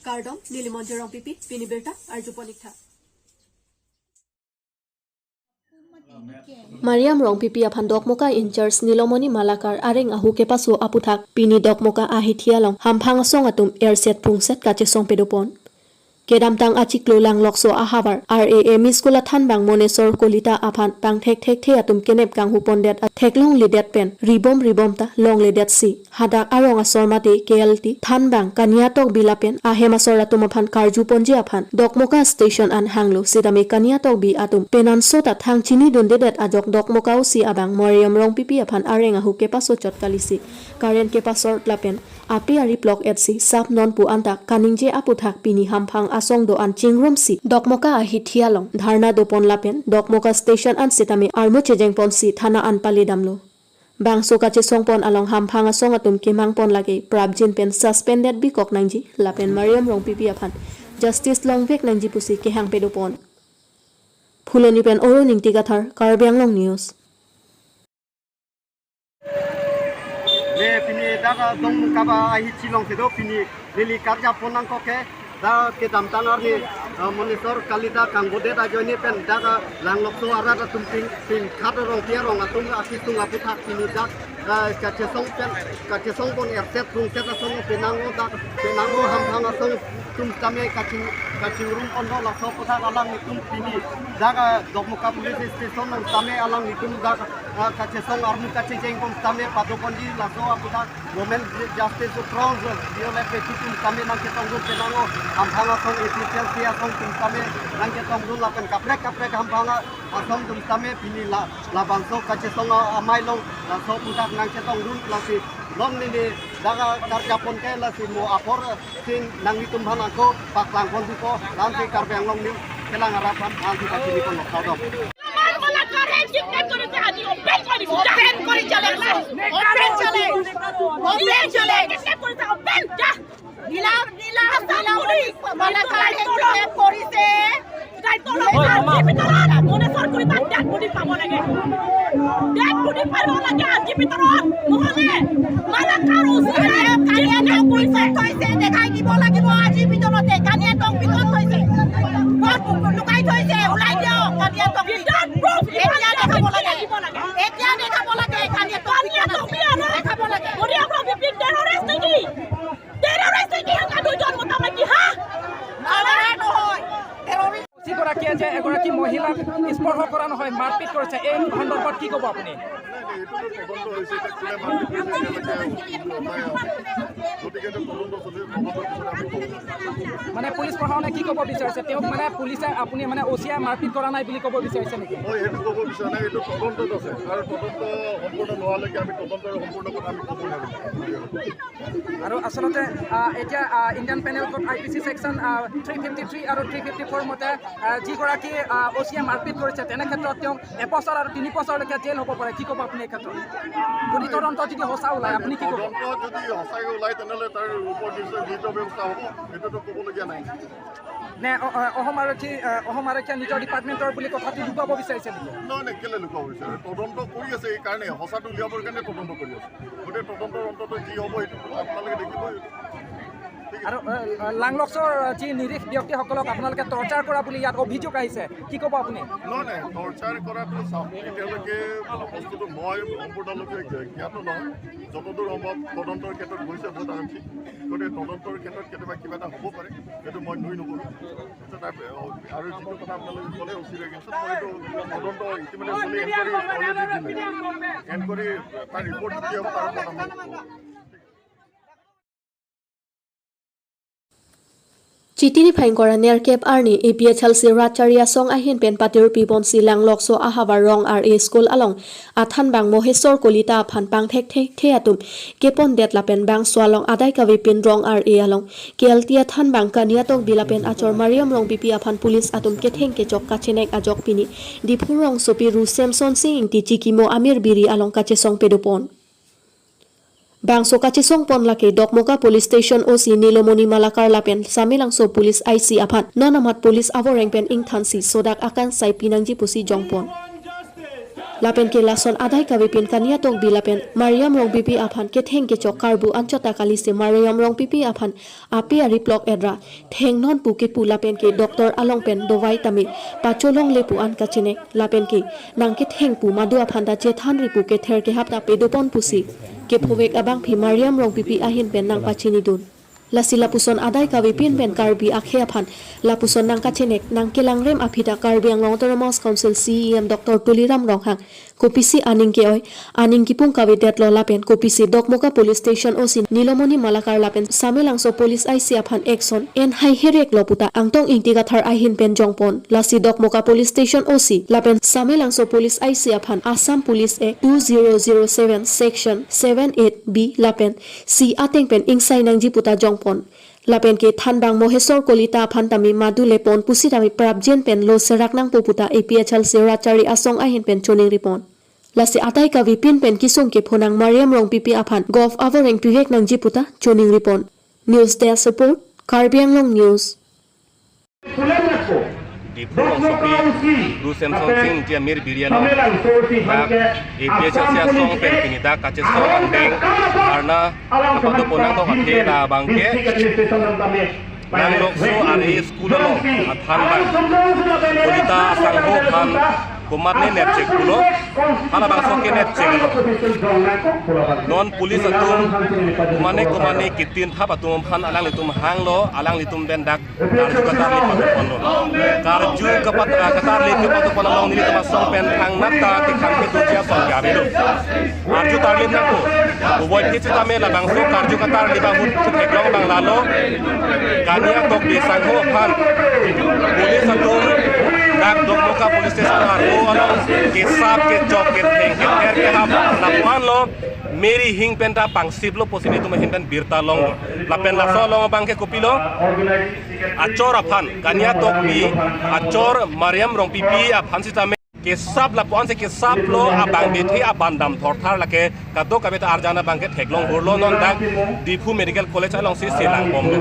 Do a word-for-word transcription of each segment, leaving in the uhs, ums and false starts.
Kardom, neli Monjir Rongpipi, pini birta arjupon ik tha. Mariam Rongpipi aphan Dokmoka in-charge Nilomoni Malakar areng ahu kepaso aputhak pini Dokmoka ahithi along hamphang asong atum erset phungset kachesong pedopon. Kedamtang achiklo Langlokso ahavar R A M E school athanbang Monesor Kolita aphan pangthek thekthe atum kenep kanghupondet a theklongledet pen ribom ribom ta longledetsi hadak arong asor mate K L T thanbang Kaniatokbi lapen ahem asor atum aphan karjuponji aphan Dokmoka station an hanglo sitame Kaniatokbi atum penanso ta thang chinidundedet ajok Dokmoka O C abang Mariam Rongpipi aphan areng ahu kepaso chot kalisi current kepasor lapen ape ari plok etsi sap non pu anta kaningje aputhak pini hamphang asong do-an chingrumsi Dokmoka ahithi along dharna dopon lapen Dokmoka station an sitame armu chejengponsi thana an paledamlo. Bangso kachesongpon along hamphang asong atum kemangpon lake prapjin pen suspended bikok nangji lapen Mariam Rongpipi aphan justice longvek nangji pusi kehang pedopon. Phuloni pen Oro Ningti Kathar, Karbi Anglong News. Ne pini dak Dokmoka ahithi along si do pini neli karjapon nangkok ke dak kedamtang arni, eh, Monesor Kolita kangbodet ajoine pen dak Langlokso arat atum ping ping khat arong pi arong atum akisung aputhak pini dak, eh, kachesong pen kachesongpon erset phungset asong penang o dak penang o hamphang asong atum tame kaching kachingrumpon do laso aputhak alanglitum pini dak, eh, Dokmoka police station along tame alanglitum dak ah, kachesong armu kachejengpon tame padoponji laso aputhak women justice strong violate pe atum tame nangketongdun penang o hamphang asong A P H L C asong atum tame nangketongdun lapen kaprek kaprek hamphang asong atum tame pini la labangso kachesong amei along laso aputhak nangketongdun lasi long neli dak karjapon ke lasi mo apor sin nanglitum aphan ako paklangpon thupo, la-ansi Karbi Anglong News kelang arap aphan la-ansi pachiniponlo, kardom. Malakar he kidnap korise, aji open korise, open korise, open chale, open chale, kidnap korise, open, ja. Nila, nila, nila, Malakar he kidnap korise. Daitolo, oi, mama. Aji bitoron, Monesor Kolita dead body pabo lage. Dead body pabo lage, aji bitoron. Nohole, Malakar O C, কালিয়া, কালিয়া, কালিয়া, পুলিচে থৈছে, দেখাই দিব লাগিব আজিৰ ভিতৰতে। কালিয়া টং ভিতৰত থৈছে। ক'ত লুকাই থৈছে? ওলাই দিয়ক, কালিয়া টং। Without proof, এতিয়া দেখাব লাগে। এতিয়া দেখাব লাগে, কালিয়া টং ভিতৰত আছে। দেখাব লাগে। Terrorist নেকি? Terrorist নেকি? সিহঁত দুজন মোটামুটি, হা? নহয়, terrorist। যিগৰাকীয়ে যে এগৰাকী মহিলাক স্পৰ্শ কৰা নহয়, মাৰপিট কৰিছে, এই সন্দৰ্ভত কি ক'ব আপুনি? নাই, নাই, এইটোতো তদন্ত হৈছে, এতিয়া কোনে মাৰপিট কৰিছে, এতিয়ালৈকে উপায় অহা নাই। গতিকে এইটো তদন্ত চলি আছে, তদন্তৰ পিছতে আমি ক'ব পাৰিম। মানে পুলিচ প্ৰশাসনে কি ক'ব বিচাৰিছে? তেওঁক মানে পুলিচে, আপুনি মানে অ' চিয়ে মাৰপিট কৰা নাই বুলি ক'ব বিচাৰিছে নেকি? মই সেইটো ক'ব বিচৰা নাই, এইটো তদন্তত আছে আৰু তদন্ত সম্পূৰ্ণ নোহোৱালৈকে আমি তদন্ত সম্পূৰ্ণ কথা আমি ক'ব নোৱাৰিম। আৰু আচলতে, আহ, এতিয়া, আহ, Indian penal code I P C section, uh, three fifty three আৰু থ্ৰী ফিফটি ফ'ৰ মতে, আহ, যিগৰাকী, আহ, অ' চিয়ে মাৰপিট কৰিছে, তেনে ক্ষেত্ৰত তেওঁক এবছৰ আৰু তিনি বছৰলৈকে জেল হ'ব পাৰে। কি ক'ব আপুনি এই ক্ষেত্ৰত? যদি তদন্ত যদি সঁচা ওলায়, আপুনি কি ক'ব? তদন্ত যদি সঁচাকৈ ওলায়, তেনেহ'লে তাৰ ওপৰত নিশ্চয় বিহিত ব্যৱস্থা হ'ব, এইটোতো ক'বলগীয়া নাই। নে অ-, অ-, অসম আৰক্ষী, আহ, অসম আৰক্ষীয়ে নিজৰ ডিপাৰ্টমেণ্টৰ বুলি কথাটো লুকুৱাব বিচাৰিছে নেকি? নহয়, নহয়, কেলে লুকুৱাব বিচাৰে? তদন্ত কৰি আছে, এইকাৰণে সঁচাটো উলিয়াবৰ কাৰণে তদন্ত কৰি আছে। গতিকে তদন্তৰ অন্তত যি হ'ব, সেইটো আপোনালোকে দেখিবই। ঠিক আছে। আৰু, আহ, লাংলকছৰ যি নিৰীহ ব্যক্তিসকলক আপোনালোকে টৰ্চাৰ কৰা বুলি ইয়াত অভিযোগ আহিছে, কি ক'ব আপুনি? নহয়, নহয়, টৰ্চাৰ কৰাটো চাওক, এতিয়ালৈকে বস্তুটো মই সম্পূৰ্ণৰূপে জ্ঞাত নহয়। যতদূৰ সম্ভৱ তদন্তৰ ক্ষেত্ৰত গৈছে বহুত আৰক্ষী, গতিকে তদন্তৰ ক্ষেত্ৰত কেতিয়াবা কিবা এটা হ'ব পাৰে, সেইটো মই নুই নকৰোঁ। তাৰ, আৰু যিটো কথা আপোনালোকে ক'লে অ' চিৰ এগেইনষ্টত, মই এইটো তদন্ত ইতিমধ্যে চলি, এনকুৱাৰী অলৰেডি দিলে। এনকুৱাৰী তাৰ ৰিপৰ্ট কি হ'ব, তাৰ ওপৰত আমি ক'ম। Chitini phangkora nerkep arni A P H L C rat chari asong ahin pen patirpiponsi Langlokso ahavar Rong R A school along athanbang Mohesor Kolita aphan pangthek thekthe atum kepondet lapen bangso along adai kavepin Rong R A along K L T athanbang Kaniatokbi lapen achor Mariam Rongpipi aphan police atum ketheng kechok kachenek ajok pini Diphu rongsopi Ru Semson Sing Ingti chikimo amir biri along kachesong pedopon. Bangso kachesongpon lake Dokmoka Police Station O C Nilomoni Malakar lapen Samelangso Police I C aphan non amat police avoreng pen ingthansi sodak akansai pinangji pusi jongpon. Lapen ke lason adai kavepin Kania Tokbi lapen Mariam Rongpipi aphan ketheng kechok karbu anchot ta kalisi Mariam Rongpipi aphan ape ari plok edra thengnon pu kepu lapen ke doctor along pen dovai tame pacholongle pu an kachenek lapen ke nangketheng pu madu aphan ta chethanri pu kether kehap ta pedopon pusi kephovek abangpi Mariam Rongpipi ahin pen nangpachinidun. Lasi lapuson adai kavepin pen Karbi akhei aphan lapuson nangkachenek nangkelangrem aphi ta Karbi Anglong Autonomous Council C E M Doctor Tuliram Ronghang kopisi aning ke-oi, aning kipung kavedetlo lapen kopisi Dokmoka Police Station O C Nilomoni Malakar lapen Samelangso Police I C aphan action en haiherek lo puta Angtong Ingti Kathar ahin pen jongpon. Lasi Dokmoka Police Station O C lapen Samelangso Police I C aphan Assam Police Act two zero zero seven Section seven eight B lapen C ateng pen ingsai nangji puta jongpon. Lapen ke thanbang Mohesor Kolita aphan tame madu lepon pusitame prapjin pen lo serak nangpo puta A P H L C Rachari Asong ahin pen choningripon. Lasi adai kavepin pen kisung kephonang Mariam Rongpipi aphan gov avoreng pivek nangji puta choningripon. News Desk Report, Karbi Anglong News. Diphu Rongsopi, Bru Samson Sing Ingti amir biri along dak A P H L C asong pen pini dak kachesong angdeng dharna kapadopon nangkok athe labangke Nanglokso ari school along athanbang Kolita asangho aphan komatne nepchek pulo, halabangso kenepchek lo. Non police atum komatne komatne kitin thap atum aphan alanglitum hanglo, alanglitum pen dak karju katarli padoponlo. Karju kapat, ah, katarli kepadoponlo along nelitum asong pen thangnat ta kekhang kedoji asong ke avelo. Arju tarlip nangpo. Uvoi phit sitame labangso karju katarlip ahut theklong abang lalo. Kania Tokbi asangho aphan police atum dak Dokmoka Police Station arlo along kesap kechok ketheng kether kehap lapu-an lo. Meri hing pen ta pangsip lo pusi nelitum ahin pen birta longlo. Lapen laso along abangke kopilo? Achor aphan, Kania Tokbi achor Mariam Rongpipi aphan sitame kesap lapu-an si kesap lo abang dethe abandam thorthar lake kadokave ta arjan abangke theklong burlo non dak Diphu Medical College alongsi selang bomlo.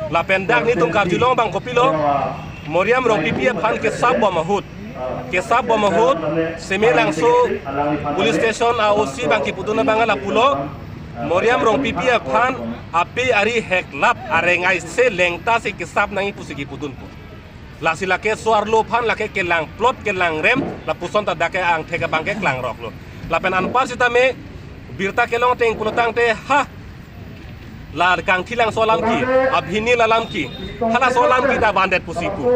Lapen dak nelitum karjulong abang kopilo? Mariam Rongpipi aphan kesap bom ahut. Kesap bom ahut, Samelangso Police Station a O C abang kipudun abang lapulo, Mariam Rongpipi aphan ape ari heklap arengai se lengta si kesap nangji pusi kipudunpo. Lasi lake so-arlo aphan lake kelangplot kelangrem, lapuson ta dak ke angthek abangke klangroklo. Lapen anpar sitame birta kelong ateng pulo tangte ha, la Kangthilangso alam ke, Abhinil alam ke, halaso alam ke ta vandet pusi pu.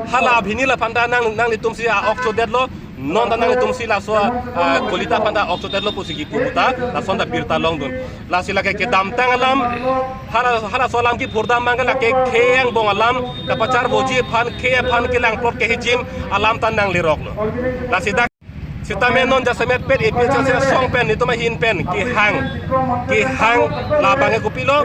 Hala Abhinil aphan ta nang, nanglitum si a-ok chodetlo, non ta nanglitum si laso, ah, Kolita aphan ta ok chodetlo pusi kipu ta, lason ta birta longdun. Lasi lake kedamtang alam, hala, halaso alam ke phurdam abangke lake khei angbong alam, kapachar boji aphan, khei aphan kelangplot kehijim alam ta nangleroklo. Lasi dak sitame non jasemet pet A P H L C asong pen nelitum ahin pen kehang, kehang labangke kopilo?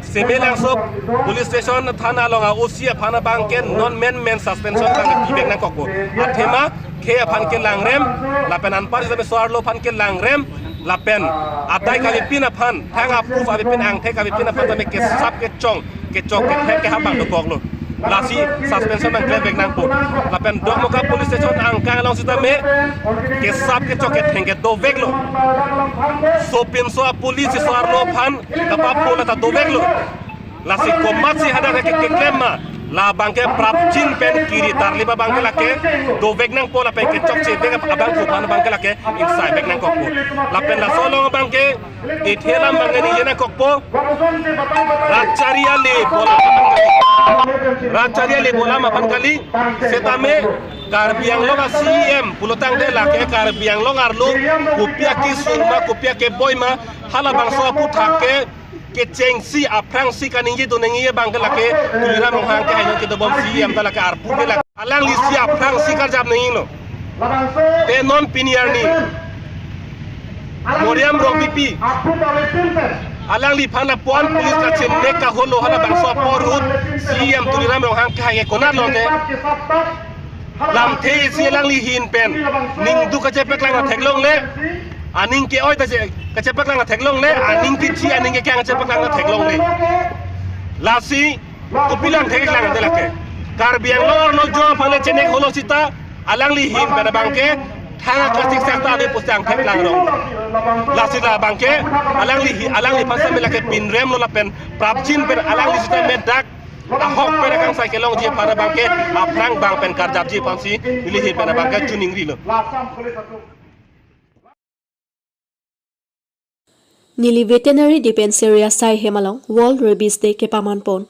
Samelangso Police Station thana along a O C aphan abangke non menmen suspension abangke pivek nangkokpo. Athema khei aphan kelangrem, lapen anpar sitame so-arlo aphan kelangrem, lapen adai kavepin aphan, thang aphu kavepin, angthek kavepin aphan tame kesap kechong kechok kether kehap abang dokoklo. Lasi suspension abang klem vek nangpo. Lapen Dokmoka Police Station angkang along sitame kesap kechok ketheng ke doveklo. Sopinso a-police so-arlo aphan kapapho la ta doveklo. Lasi komatsi hadak ke keklem ma, labangke prapjin pen kiri tarlip abangke lake dovek nangpo lapen kechokche vek abangphu aphan abangke lake ingsai vek nangkokpo. Lapen laso along abangke ethe alam abangke ningje nangkokpo. Rachari ale bola, rachari ale bola aphan kali, sitame Karbi Anglong a-C E M pulo tangte lake Karbi Anglong arlo kopi akesung ma kopi akeboi ma halabangso aphuthak ke kechengsi aphrangsi kaningje do nangji abangke lake Tuliram Ronghang ke hainon kedobom C E M ta lake arpu ke lake alanglisi aphrangsi karjap nangjilo. Te non pini arni Mariam Rongpipi alangliphan lapu-an police kachimnek kaholo halabangso apor ahut C E M Tuliram Ronghang ke hai ke konat lote lamthe isi alangli ahin pen ningduk kachepaklang theklongle, aning ke-oi ta che-, kachepaklang theklongle, aning kethi aning kekang kachepaklang theklongle. Lasi kopi lang theklang te lake. Karbi Anglong arlo jo aphan le chenek holo sita, Alangli ahin pen abangke thang akasik sakta ave pusi angthek langrong. Lasi labangke alangli hi, alangliphan same lake pinrem lo lapen prapjin pen alangli sita medak ahok pen akangsai kelongji aphan abangke aphrang bang pen karjapji aphansi neli ahin pen abangke choningrilo. Nilip Veterinary Dispensary asai hem along World Rabies Day kepaman pon.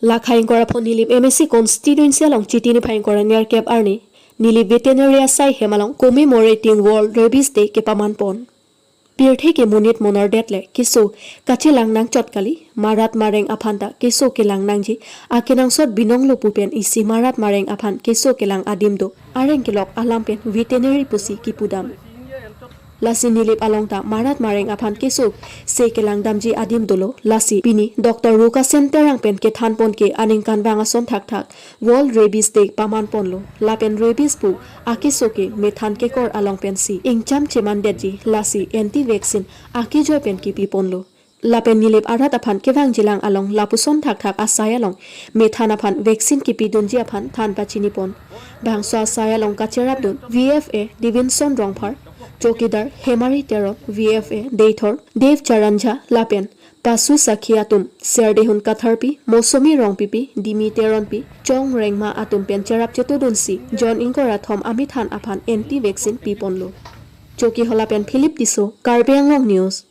Lakha ingkoi ra pho Nilip M A C constituency along Chiti niphai ingkoi ra nerkep arni Nilip Veterinary asai hem along commemorating World Rabies Day kepaman pon. Pirthe ke monit monor det le keso kachelang nangchot kali, marat mareng aphan ta keso kelang nangji, akenangsot binong lo pu pen isi marat mareng aphan keso kelang adim do, areng kelok alam pen veterinary pusi kipudam. Lasi Nilip along ta marat mareng aphan keso se kelang damji adim dolo, lasi pini Doctor Rukasen Terang pen kethan pon ke aningkanvang ason thakthak World Rabies Day paman ponlo. Lapen rabies pu akeso ke methan kekor along pensi ingcham cheman detji, lasi anti vaccine akejoi pen kipi ponlo. Lapen Nilip arat aphan kevangjilang along lapuson thakthak asai along methan aphan vaccine kipi dunji aphan than pachini pon. Bangso asai along kacherap dun V F A Divinson Rongphar, Chowkidar Hemari Teron, V F A Deithor Dev Charan Jha lapen pasu sakhi atum Serdehun Katharpi, Mosomi Rongpipi, Dimi Teronpi, Chong Rengma atum pen cherap chetu dunsi jon ingkoi ra thom amethan aphan anti vaccine pi ponlo. Chokihola pen Philip Tisso, Karbi Anglong News.